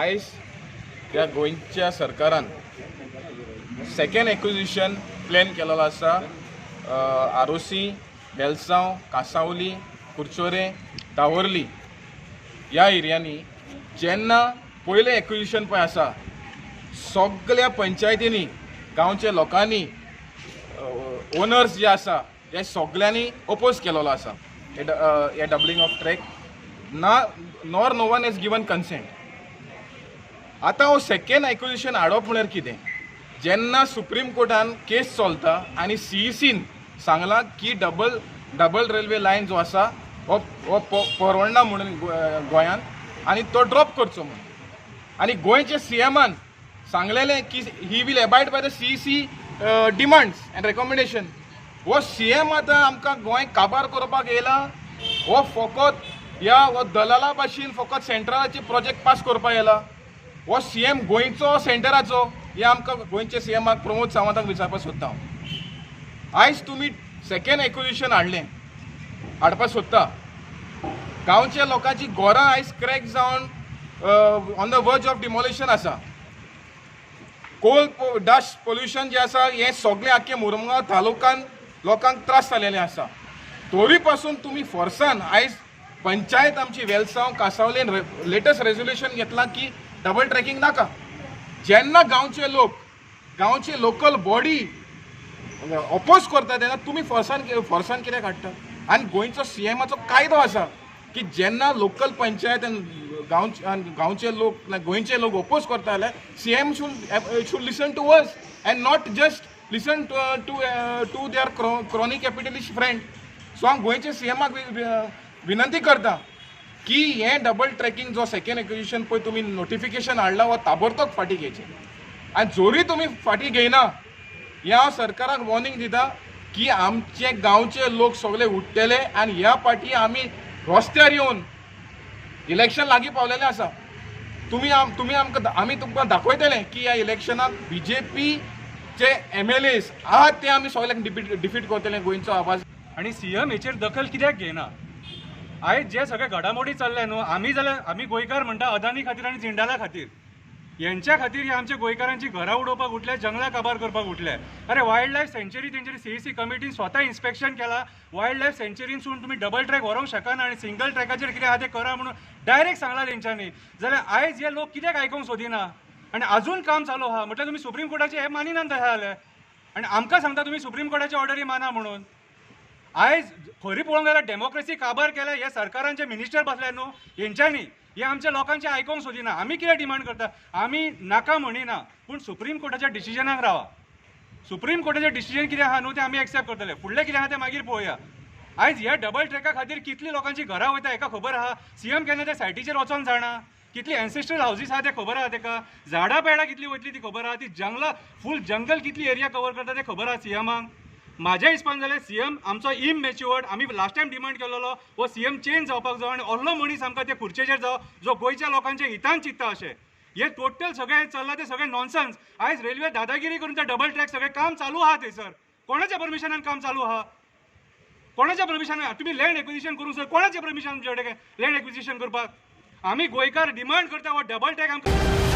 आयज ह्या गोंयच्या सरकारान सेकंड एक्विजिशन प्लॅन केलेलो आसा. आरोसी, वेलसांव, कासावली, कुरचोरे, दावर्ली ह्या एरियांनी. जेन्ना पयलें एक्विजिशन पळय आसा, सगल्या पंचायतींनी, गांवच्या लोकांनी, ओनर्स जे आसा हे सगल्यांनी ओपोज केलेलो आसा हे डबलिंग ऑफ ट्रॅक ना, nor no one has given consent. आतां हो सेकंड एक्विजिशन हाडप म्हळ्यार कितें? जेन्ना सुप्रीम कोर्टान केस चलता आनी सीईसीन सांगलां की डबल रेल्वे लायन जो आसा हो परवडना म्हणून गोंयांत आनी तो ड्रॉप करचो म्हणून, आनी गोंयचे सीएमान सांगलेलें की he will abide by the CEC demands and recommendation. हो सीएम आतां आमकां गोंय काबार करपाक येयला. हो फकत ह्या हो दलाला भाशेन फकत सेंट्रलाचे प्रोजेक्ट पास करपाक येयला. हो सीएम गोंयचो, सेंटराचो, हे आमकां गोंयच्या सीएमाक प्रमोद सावंताक विचारपाक सोदता हांव. आयज तुमी सेकंड एक्विजिशन हाडलें, हाडपाक सोदता. गांवच्या लोकांची घरां आयज क्रॅक जावन on the verge of demolition आसा. कोल डस्ट पोल्युशन जें आसा, हें सगळें आख्खे मुरमुगांव तालुक्यान लोकांक त्रास जालेले आसा. तरी पासून तुमी फोर्सान आयज पंचायत आमची वेलसांव कासावलेन लेटस्ट रेजोल्युशन घेतलां की डबल ट्रॅकिंग नाका. जेन्ना गांवचे लोक, गांवचे लोकल बॉडी अपोज करता, तेन्ना तुमी फोर्सान कित्याक हाडटा? आनी गोंयचो सीएमाचो कायदो आसा की जेन्ना लोकल पंचायत आनी गांवचे लोक ना गोंयचे लोक ओपोज करता जाल्यार CM should listen to us and not just listen to their crony capitalist friend. So हांव गोंयच्या सीएमाक विनंती करता की हें डबल ट्रॅकिंग जो सेकंड एक्विजिशन पळय तुमी नोटिफिकेशन हाडला, हो ताबडतोब फाटीं घेवचें. आनी जोरी तुमी फाटीं घेयना, हें हांव सरकाराक वॉर्निंग दिता की आमचे गांवचे लोक सगळे उठ्ठले आनी ह्या पाटी आमी रस्त्यार येवन, इलेक्शन लागीं पावलेलें आसा, तुमी आमकां, आमी तुमकां दाखयतले की ह्या इलेक्शनाक बीजेपीचे एमएलएस आहात ते आमी सगळ्यांक डिफीट करतले. गोंयचो आवाज. आणि सीएम हेचेर दखल कित्याक घेयना? आयज जे सगळे घडामोडी चल्ले न्हू, आमी जाल्यार आमी गोंयकार म्हणटा अदानी खातीर आनी जिंदाला खातीर, यांच्या खातीर हे आमच्या गोंयकारांची घरां उडोवपाक उठले, जंगलां काबार करपाक उठले. अरे, वायल्ड लायफ सँच्युरी तेंच्यानी सीईसी कमिटीन स्वता इन्स्पेक्शन केला. वायल्ड लायफ सँच्युरीनसून तुमी डबल ट्रॅक व्हरूंक शकना आनी सिंगल ट्रॅकाचेर कितें आहा तें करा म्हणून डायरेक्ट सांगला तेंच्यांनी. जाल्यार आयज हे लोक कित्याक आयकोंक सोदिना आनी अजून काम चालू आहा? म्हटल्यार तुमी सुप्रीम कोर्टाचे हे मानिनात तशें जाल्यार, आनी आमकां सांगता तुमी सुप्रीम कोर्टाचे ऑर्डरी माना म्हणून. आयज खरी पळोवंक जाल्यार डेमोक्रेसी काबार केल्या हे सरकारांचे मिनिस्टर बसले न्हू हेंच्यांनी. हे आमच्या लोकांचे आयकोंक सोदिना. आमी कितें डिमांड करता? आमी नाका म्हणिना, पूण सुप्रीम कोर्टाच्या डिसिजनाक रावा. सुप्रीम कोर्टाचें डिसिजन कितें आहा न्हू, तें आमी एक्सेप्ट करतले. फुडलें कितें आहा तें मागीर पळोवया. आयज ह्या डबल ट्रॅका खातीर कितली लोकांची घरां वयता हेका खबर आहा? सीएम केन्ना त्या सायटीचेर वचोन जाणा कितली एन्सेस्ट्रल हावजीस आहा तें खबर आहा तेका? झाडां पेडां कितली वयतली ती खबर आहा? ती जंगलां, फूल जंगल कितली एरिया कवर करता तें खबर आहा सीएमाक? म्हाज्या हिसपान जाल्यार सीएम आमचो इमॅच्युअर्ड. आमी लास्ट टायम डिमांड केलेलो, हो सीएम चेंज जावपाक जाय आनी असलो मनीस आमकां त्या खुर्चेचेर जावं जो गोंयच्या लोकांच्या हितान चिंत्ता. अशें हे टोटल सगळें चल्लां तें सगळें नॉनसन्स. आयज रेल्वे दादागिरी करून ते डबल ट्रॅक सगळें काम चालू आहा थंयसर. कोणाच्या परमिशनान काम चालू आहा? कोणाच्या परमिशन तुमी लँड एक्विजिशन करूंक सर? कोणाच्या परमिशन तुमचे कडेन लँड एक्विजिशन करपाक? आमी गोंयकार डिमांड करता, हो डबल ट्रॅक आमकां